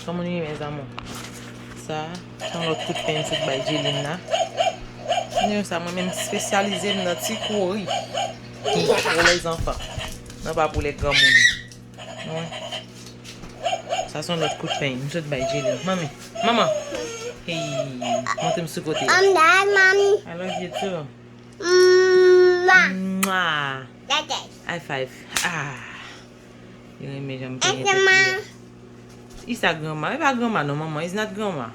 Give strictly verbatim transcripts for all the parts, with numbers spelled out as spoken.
Kòman nou ye, mezanmi? Sa, se yon lòt kout pen m sot bay Jelin la. Konnen sa, mwen menm espesyalize m nan ti kouri. Pour les enfants. Non, pa pou lè granmoun. Wi. Sa se yon lòt kout pen m sot bay Jelin. Manmi, manman. Hey, montre m sou kote. I'm done, mommy. I love you too. Mwah. Mwah. High five. Ah. Li renmen jan m penyen tèt li a. Isa granma, e pa granma non, manman. It's not grandma.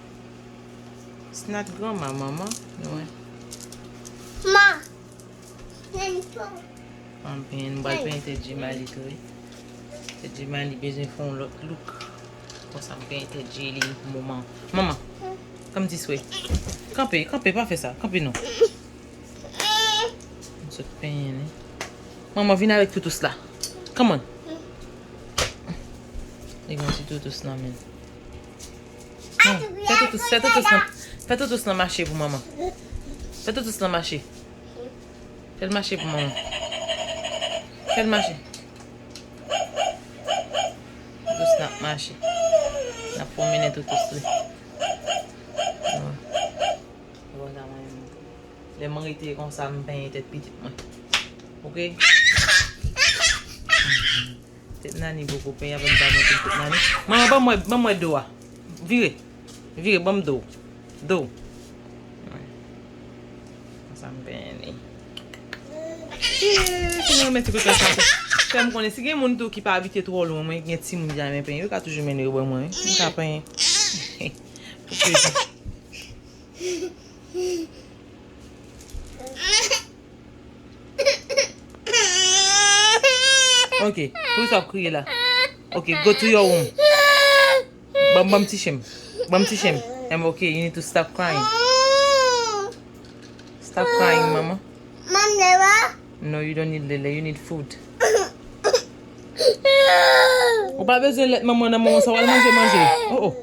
It's not grandma, manman. Wi. Ma. Ann penyen, m pral penyen tèt Jemali tou, wi. Tèt Jemali bezwen fè yon lòt look. Konsa m penyen tèt Jelin pou moman. Manman, come this way. Kanpe, kanpe, pa fè sa. Kanpe non. M sot penyen li. Manman, vin avèk toutous la. Come on. Li gen yon ti toutous nan men l. Non, fè toutous, fè toutous nan, fè toutous nan mache pou manman. Fè toutous nan mache. Fè l mache pou manman. Fè l mache. Toutous nan ap mache. N ap pwomennen toutous li. Bon. Bon, sa mwen menm. Lè m rete konsa, m penyen tèt pitit mwen. Oke? Tèt Nani poko penyen, apre m ta montre tèt Nani. Manman, ban mwen, ban mwen do a. Vire. Vire, ban m do. Do. Konsa m penyen li. Ih, si nou renmen ti kote sa, fè m konnen. Si gen moun tou ki pa abite twò lwen mwen, gen timoun ki renmen penyen, yo ka toujou mennen yo ban mwen, wi. M ka penyen. Pou plezi. Ok, poukisa w ap kriye la? Ok, go to your room. Ban, ban m ti chen m. Ban m ti chen m. I'm okay, you need to stop crying. Stop crying, mama. Mom, Lele. No, you don't need Lele, you need food. Ou pa bezwen lèt manman nan, manman sa w al manje, manje. Oh, oh.